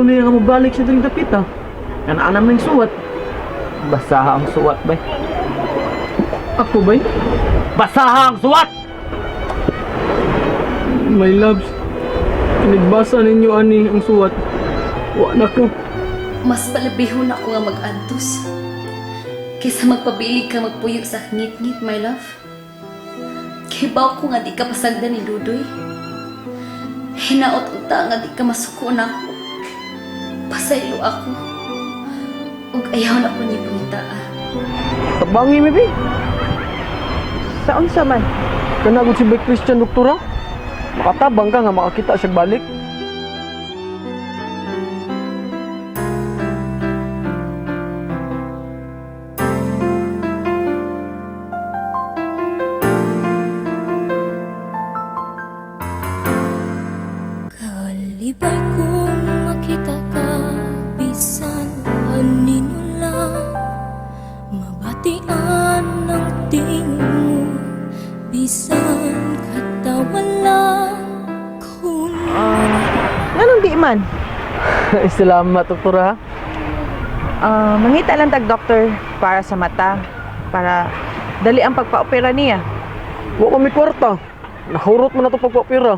Niya nga mobalik siya diring dapita. Kananam ning suwat. Basaha ang suwat, bay. Ako bay? Basaha ang suwat! My loves, pinagbasa ninyo ani ang suwat. Wa na ko. Mas palabihon ako nga mag-antos kaysa magpabilig ka magpuyo sa ngit-ngit, my love. Kibaw ko nga di ka pasagdan ni Dudoy. Hinaot unta nga di ka masuko na ako. Pasaylo ako. Ug ayaw na ko ni pangitaa. Tabangi mi bi. Sa unsa man? Kanagod si Bay Christian, doktora. Makatabang ka nga makakita siya balik. Kalibay kung makita ka bisan anino lang, mabatian ng tingin mo bisan katawan lang kung Nganong di man? Salamat, doktora. Ah, mangita lang tag doctor para sa mata para dali ang pagpaopera niya. Wa kami kwarta. Nahurot man na to pagpapira.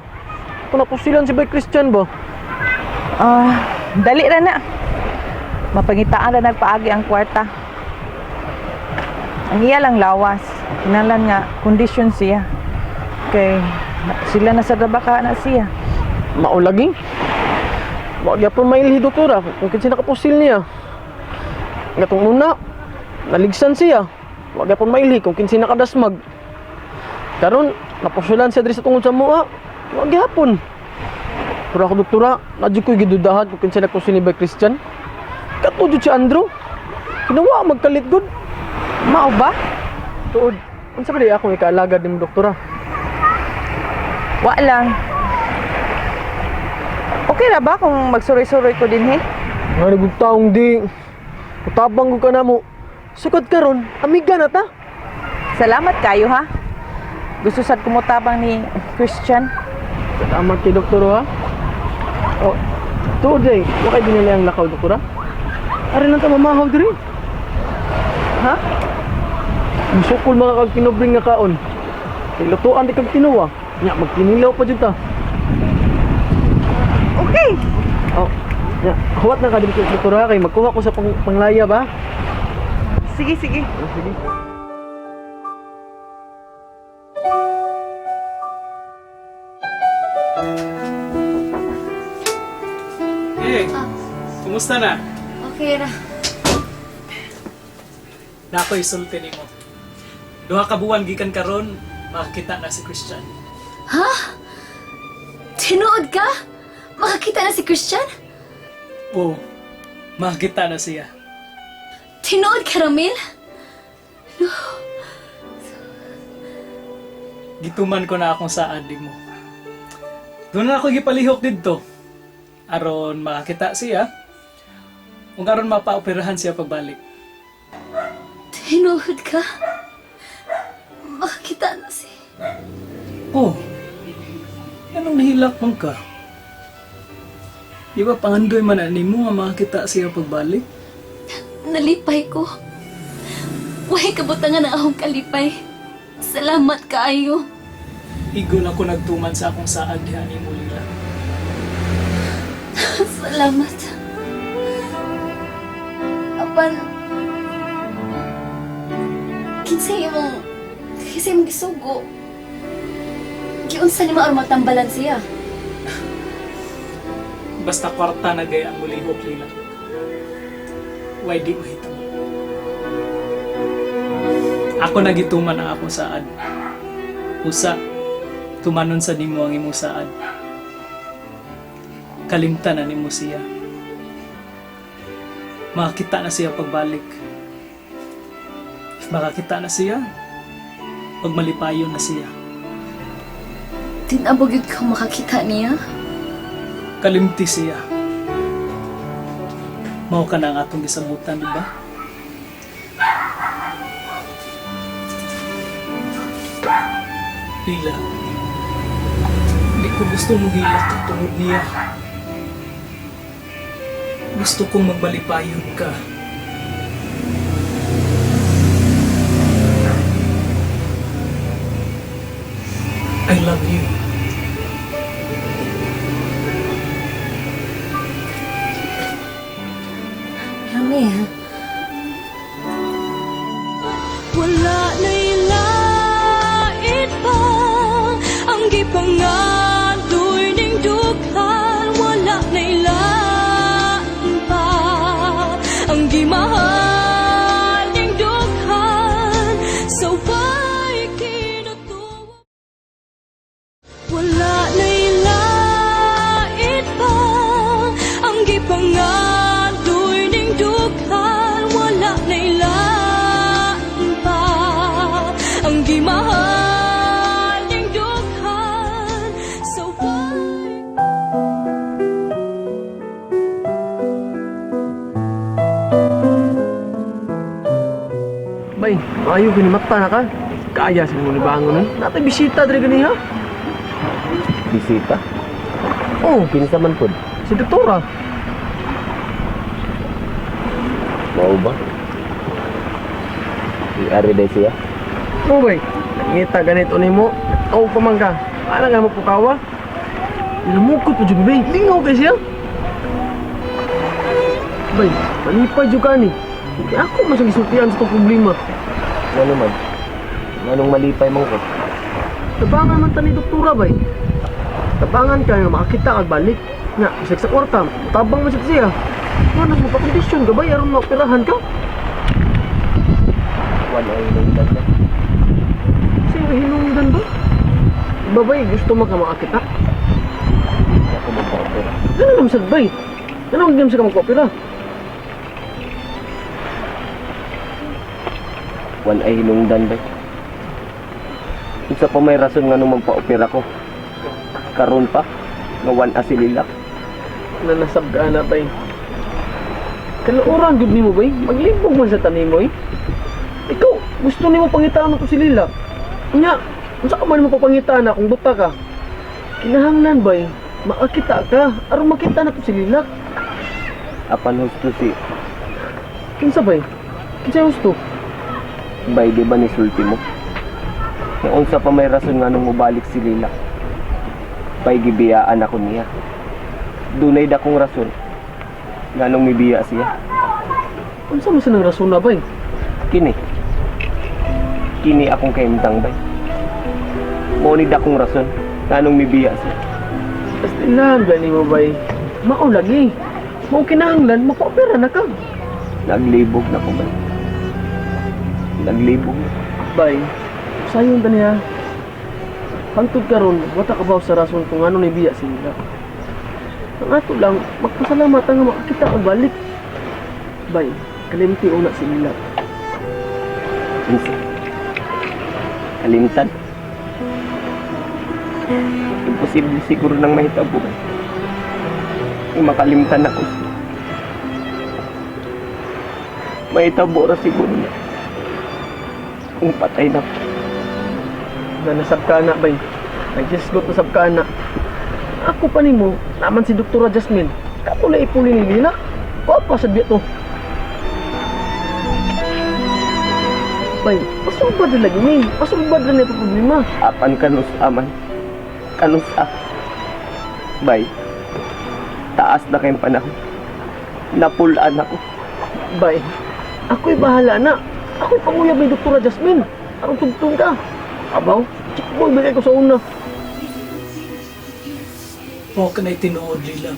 Ito na pusilan si Bay Christian ba? Ah, dali ra na. Mapangitaan ra nagpaagi ang kwarta. Ang iya lang lawas. Kinahanglan nga kondisyon siya. Kay sila na sa baka na siya. Maulagi. Wa gyapon mailhi, doktora, kung kinsa nakapusil niya. Ngatong una, naligsan siya. Wa gyapon mailhi kung kinsa nakadasmag. Karon napusilan siya diri sa tungod sa mua. Wa gyapon. Pero ako, doktora, na jud ko'y gidudahan kung kinsa nagpusil ni Bay Christian. Kato jud si Andrew. Kinawa magkalit gud. Mao ba? Tuod, unsa ba di ako ikaalagad nimo, doktora? Wa lang. Okay ra ba kung magsuroy-suroy ko dinhi? Nga nagugtaong di. Utabang ko ka na mo. Sukad karon, amiga na ta. Salamat kayo ha. Gusto sad kumutabang ni Christian. Salamat kay doktor ha. Oh, tuod day, wa kay dinala ang lakaw, doktora. Ari lang ta mamahaw diri. Ha? Musukol mga kag kinubring nga kaon. Kay lutuan di kag tinuwa. Nya magkinilaw pa jud ta. Okay. Oh, nya huwat na ka diri kay doktora kay magkuha ko sa panglaya ba. Sige, sige. Oh, sige. Hey, kumusta na? Okay ra. Nako isulti nimo. Duha ka buwan gikan karon, makakita na si Christian. Ha? Tinuod ka? Makakita na si Christian? Oo, makakita na siya. Tinuod ka, Ramil? Gituman ko na akong saad mo. Doon na ako gipalihok didto. Aron makakita siya. Ug aron mapaoperahan siya pagbalik. Tinuod ka? Makakita na si... Oh, anong nahilak man ka? Di ba pangandoy man ani mo nga makakita siya pagbalik? Nalipay ko. Way kabutangan ang akong kalipay. Salamat kaayo. Igo na ko nagtuman sa akong saad diha nimo, Lila. Salamat. Apan, kinsay imong gisugo? Giunsa nimo aron matambalan siya? Basta kwarta na gaya ang mulihok, Lila. Why di mahitabo? Ako nagituman ang akong saad. Usa, tumanon sa nimo ang imong saad. Kalimtan na nimo siya. Makakita na siya pagbalik. If makakita na siya, pagmalipayon na siya. Tinabog yun kang makakita niya. Kalimti siya. Mao ka na ang atong gisabutan, di ba? Lila, hindi ko gusto mong hilak tungod niya. Gusto kong magmalipayon ka. I love you. Ramil. Wala na'y lait pa ang gipangadoy ning dughan. Wala na'y lain pa ang gimahal ning dughan. Sa way kinutuwa. Wala na'y lait pa ang gipangadoy ning dughan. Wala na'y lain pa ang gimahal ning dughan. Sa way. Bay, maayo gani mata na ka. Kaya sa mo ni bangon eh. Natay bisita diri gani ha. Bisita? Oh, Kinsa man pod? si doktora. Mao ba? Ari day siya. Oh, bay. Nangita ganito nimo. Aw pa man ka. Ana nga mo pukawa. Lamukot po jud bay. Lingaw kay siya. Bay, malipay jud ka ni. Kaya ako man sa gisultian sa itong problema. Ngano man? Nganong malipay man ko? Tabangan man ta ni doktora bay. Tabangan ka nga makakita kag balik. Nga, bisag sa kwarta, tabang man siya siya. Nga, mo pa-kondisyon ka bay, aron maoperahan ka. Wala ay nung na. Kasi hinungdan ba? Babay, gusto mo ka makakita? Ako magpa-opera. Ano naman sa bay? Ano naman sa ka magpa-opera? Wala ay hinungdan bay. Unsa pa may rason nga nung magpa-opera ko? Karon pa nga wan asilila. Nanasab ka na bay. Kaluoran gud nimo bay. Maglibog man sa tanim mo eh. Ikaw, gusto nimo pangitaan to si Lila. Nya, unsa ka man mo papangitaan na kung buta ka? Kinahanglan bay, makakita ka aron makita na to si Lila. Apan husto si Kinsa bay? Kinsa gusto? bay di ba ni sulti mo? Nga unsa pa may rason nga nung mobalik si Lila. Bay gibiyaan ako niya. Dunay dakong rason nga nung mibiya siya. Unsa man sa nang rason na bay? Kini. Kini akong kahimtang bay. Mao ni dakong rason nganong mibiya siya. Pastilan ba nimo bay? Mao lagi. Mao kinahanglan magpa-opera na ka. Naglibog na ko bay. Naglibog na. Bay, sayon ta niya. Hangtod karon, wata ka ba sa rason kung ano ni biya si Lila. Ang ato lang, magpasalamat nga makakita og balik. Bay, kalimti una si Lila. Unsa? Kalimtan. Imposible siguro nang mahitabo bay. Yung makalimtan ako siya. Mahitabo ra siguro na. Kung patay na ko. Nanasab ka na, bay. Nagjisgot na sab ka na. Ako pa nimo, naman si Doktora Jasmine. Kato na ipuli ni Lila. Kuha pa sa biya to. Bay, pasulbad na lagi ni. Pasulbad na ito problema. Apan kanus aman. Kanus a. Bay. Taas na kayong panahon. Napulaan ako. Bay, ako'y bahala na. Ako'y panguyab ni Doktora Jasmine. Aron tugtong ka. Abaw, check mo, ibigay ko sa una. Mao ka na'y tinuod, Lila.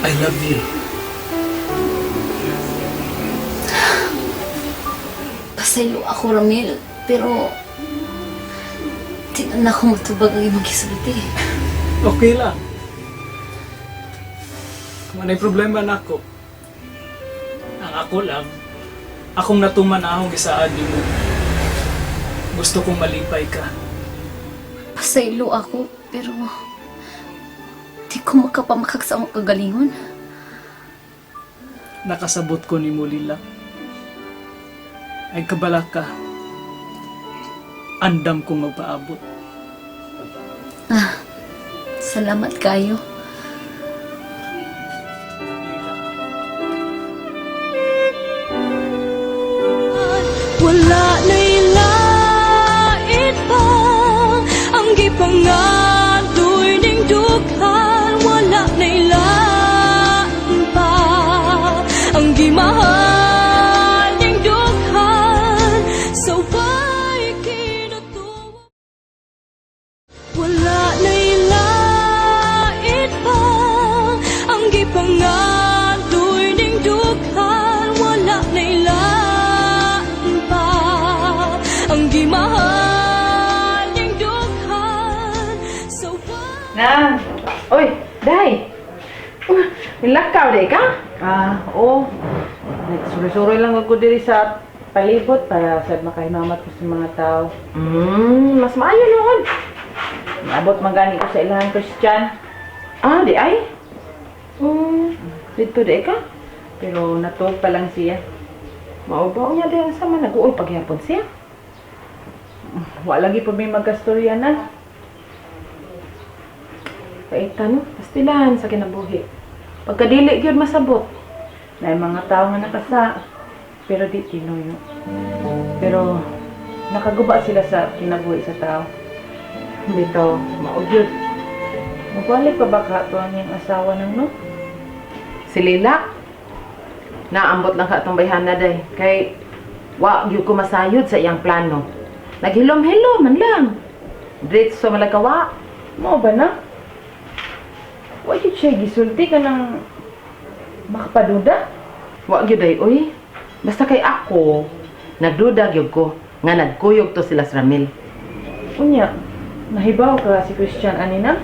I love you. Pasaylo ako, Ramil. Pero, di na ako matubag ang imong gisulti. Okay lang. Kung anong problema na ako, ang ako lang, akong natuman na akong gisaad nimo. Gusto kong malipay ka. Pasaylo ako, pero di ko makapamakak sa akong kagalingon. Nakasabot ko ni Lila. Ay kabala ka. Andam kong magpaabot. Salamat kayo. Ah, oy, Day. Nilakaw day ka? Ah, oo. Nagsuroy-suroy lang ako diri sa palibot para sad makahimamat ko sa mga tao. Mas maayo noon. Naabot man gani ko sa ilahan Christian. Ah, di ay. Dito di ka. Pero natuog pa lang siya. Mao ba unya di sa man nag-uol pagyapon siya? Wa lagi pa may magkastorya na. Paita no, pastilan sa kinabuhi. Pagkadili gyud masabot. Na mga tao nga nakasa. Pero di tinuyo. Pero nakaguba sila sa kinabuhi sa tao. Bitaw, mao gyud. Magbalik pa ba ka to ang iyang asawa nang no? Si Lila, naambot lang ka atong bayhana day. Kay wa gyud ko masayod sa iyang plano. Naghilom-hilom man lang. Diretso malagawa. Mao ba na? Wa gyud siya gisulti ka ng makapaduda? Wa gyud ay oy. Basta kay ako, nagduda gyud ko nga nagkuyog to sila sa Ramil. Unya, nahibaw ka si Christian ani na?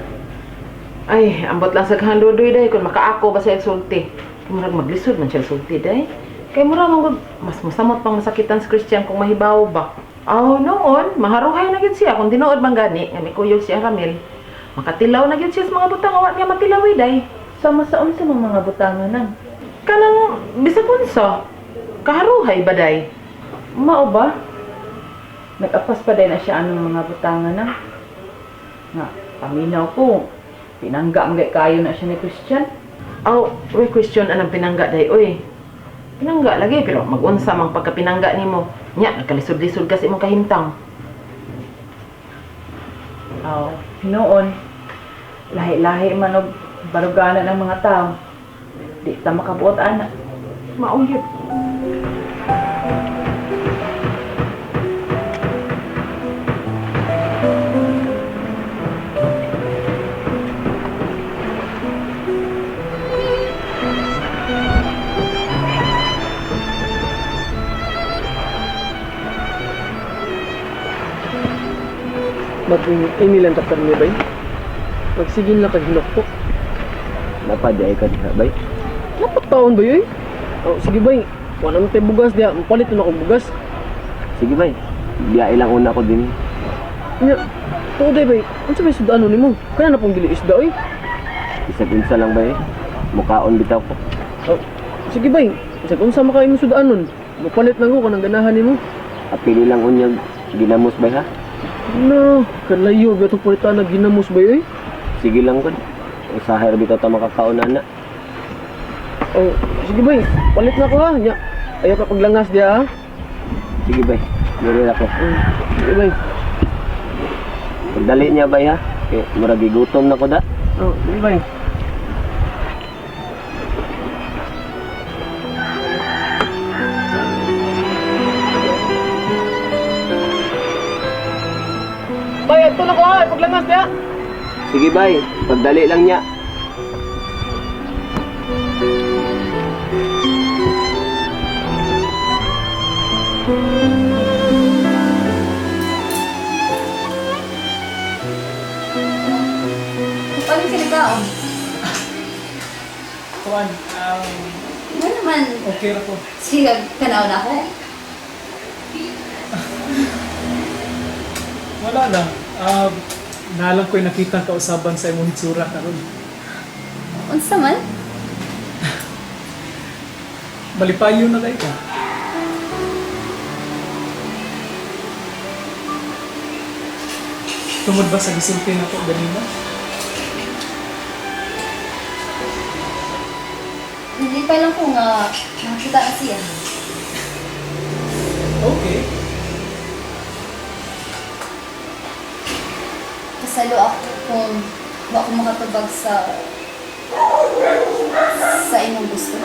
Ay, ambot lang sa kahandudoy day kung makaako ba sa sulti. Kay murag maglisod man siya sulti day. Kay mura man gud mas mosamot pang masakitan si Christian kung mahibaw ba. Aw, noon, maharuhay na gyud siya kung tinuod man gani nga mikuyog siya Ramil. Makatilaw na gyud siya sa mga butang awa niya matilawi day. Sama sa unsa mga mga butangan nang. Kanang bisag unsa, kaharuhay ba day? Mao ba? Nag-apas pa din na siya anong mga butangan na. Nga, paminaw ko. Pinangga ang kayo na siya ni Christian. Aw, we question anang pinangga day oy. Pinangga lagi pero magunsa mang pagkapinangga nimo. Nya nagkalisod-lisod ka sa imong kahimtang. Aw, noon, lahi-lahi man og baruganan ang mga tao. Di ta makabuot ana. Mao gyud. Mag-ini lang taktar niya bay. Magsigin lang kag hinukpok. Napa di ay ka diha bay. Dapat taon ba yun? Oh, sige bay, wala naman tayo bugas diya. Mapalit na akong bugas. Sige bay. Biya ilang una ko din. Nya, tuod ay bay, unsa may sudano nimo? Kaya na pong dili isda oy. Bisag unsa lang bay. Mukaon bitaw ko. Oh, sige bay, bisag unsa man kay imong sudanon. Mapalit lang ko kanang ganahan nimo. Apili lang unyag ginamos bay ha. No, kalayo ba itong palitan na ginamos bay oy? Sige lang gud. Usahay ra bitaw ta makakaon ana. Oh, sige bay, palit na ko ha. Nya, ayaw ka paglangas diya ha. Sige bay. Dili ako. Sige bay. Pagdali niya bay ha. Kay murag gigutom na ko da. Oh, sige bay. Bay, ito na ko ha. Paglangas diya. Sige bay, pagdali lang niya. Paano ka nagkaon? Kuan, Ano naman, okay ra ko. sige, kanaw na ako. Wala lang. Nalang ko'y nakita ang kausaban sa imong hitsura karon. Unsa man? Malipayo na kay ka. Tungod ba sa gisulti na ko ganina? Nalipay lang ko nga nakakita na siya. Okay. Kasalo ako kung wa ko makatubag sa imong gusto.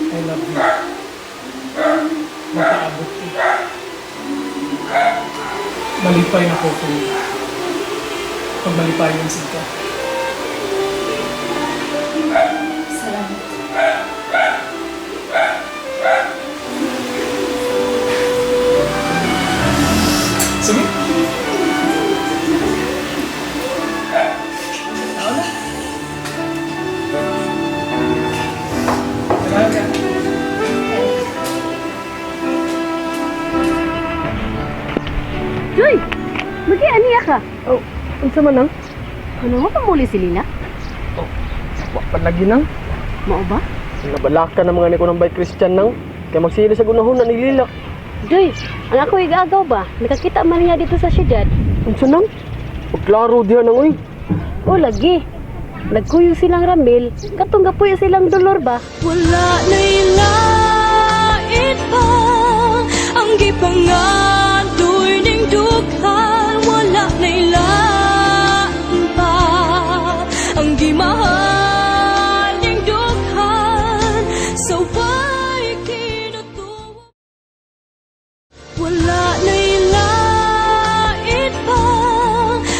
I love you. Magpaabot ko. Malipay na ko kung pag malipayon sa ka. Salamat. Sige. ka? Oh, unsa man nang? Ano mo pamuli si Lila? Wa pa lagi nang. Mao ba? Nabalakan ng mga ni ko ng bay Christian nang. Kay magsili sa gunahon na ni Lilak. Doy, ang ako igagaw ba? Nakakita man niya dito sa syudad. Unsa nang? Pagklaro diha nang oy. O lagi. Nagkuyo silang Ramil, katong gapuyo silang dolor ba? Wala na'y lait pa ang gipangandoy ning dughan. Wala na'y lain pa ang gimahal ning dughan. Sa way kinutuwa. Wala na'y lait pa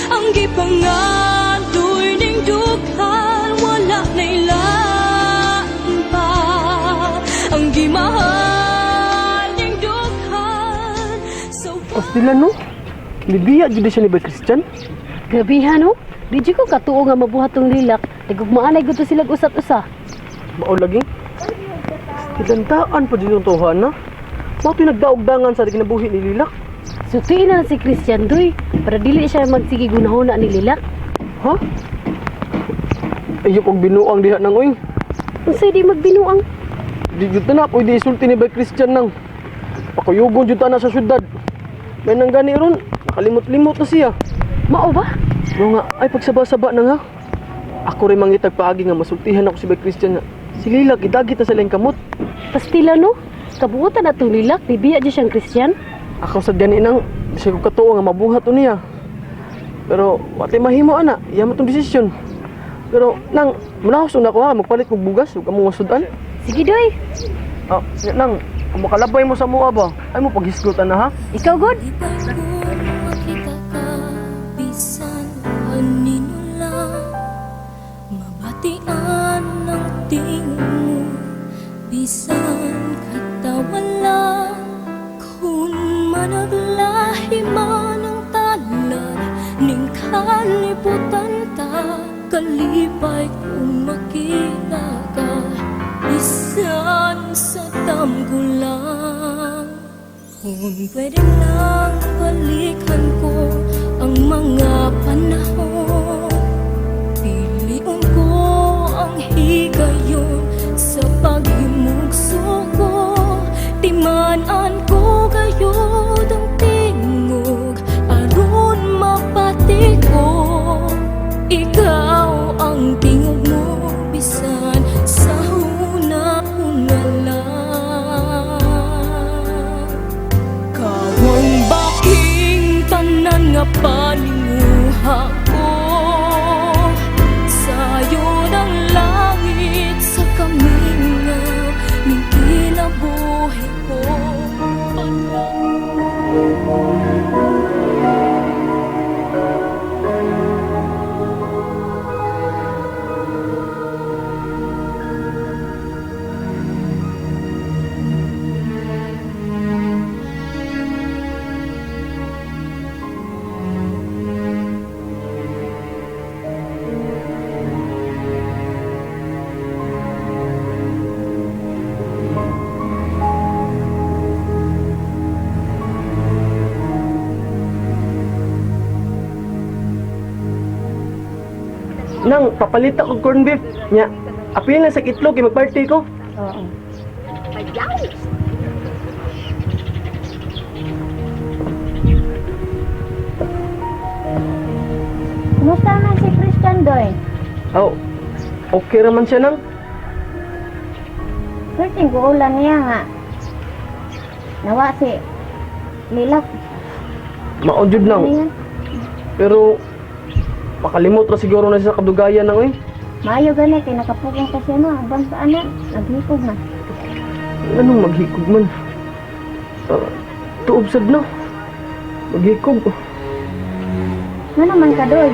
ang gipangandoy ning dughan. Wala na'y lain pa ang gimahal ning dughan. Sa Pastila no. Nibiya jud siya ni bay Christian. Grabe ha no? Di jud ko katuo nga mabuhat tong lilak. Nagugmaan ay gusto silang usat-usa. Mao lagi. Tilantaan pa jud yung tuhan na. Mao to'y nagdaog-dangan sa kinabuhi ni Lilak. Sutiin na lang si Christian doy, para dili siya magsige gunahona ni Lilak. Ha? Ayok og binuang diha nang oy. Unsay di magbinuang? Di jud na pwede isulti ni bay Christian nang. Pakuyugon jud ta na sa syudad. May nang gani ron, nakalimot-limot na siya. Mao ba? No nga, ay pagsaba-saba na nga. Ako rin mangitag paagi nga masultihan ako si Bay Christian nga. Si Lila, gidagit na sa ilang kamot. Pastila no? Kabuotan na tong lilak, bibiya jud siyang Christian. Ako sa gani nang, di siya ko katuo nga mabuhat to niya. Pero, wati mahimo ana, iya mo tong desisyon. Pero, nang, manahos na ako ha, magpalit kog bugas, ug among masudan. Sige doy, Ah, nang, kung makalabay mo sa mua ba, ay mo paghisgutan na ha. ikaw good. Di ba kung makita ka bisan anino lang, mabatian ng tingog mo bisan katawa lang. Kung managlahi man ang talan ning kalibutan ta, kalipay kung makita ka bisan sa tamgo lang. Kung pwede lang balikan ko ang mga panahon, piliun ko ang higayon sa paghimugso ko. Timan-an ko gayod ang tingog aron mapati ko. Ikaw ang tingog mo bisan sa huna-huna lang. Kawang baking tanan nga paninguha ko, sayo ng langit sa kamingaw ning kinabuhi ko. Nang, papalit ako corn beef. Nya, apil na sa itlog, kay magparty ko. Kumusta man si Christian Doy? Oh, okay raman siya nang. Perting guulan niya nga. Nawa si Lilak. Mao jud nang. Niya. Pero, makalimot ra siguro na siya sa kadugayan nang eh. Maayo gani kay nakapugong ko siya no. Ang bansa ana, naghikog na. Anong maghikog man? Ah, tuob sad no. Maghikog. Nga naman ka Doy?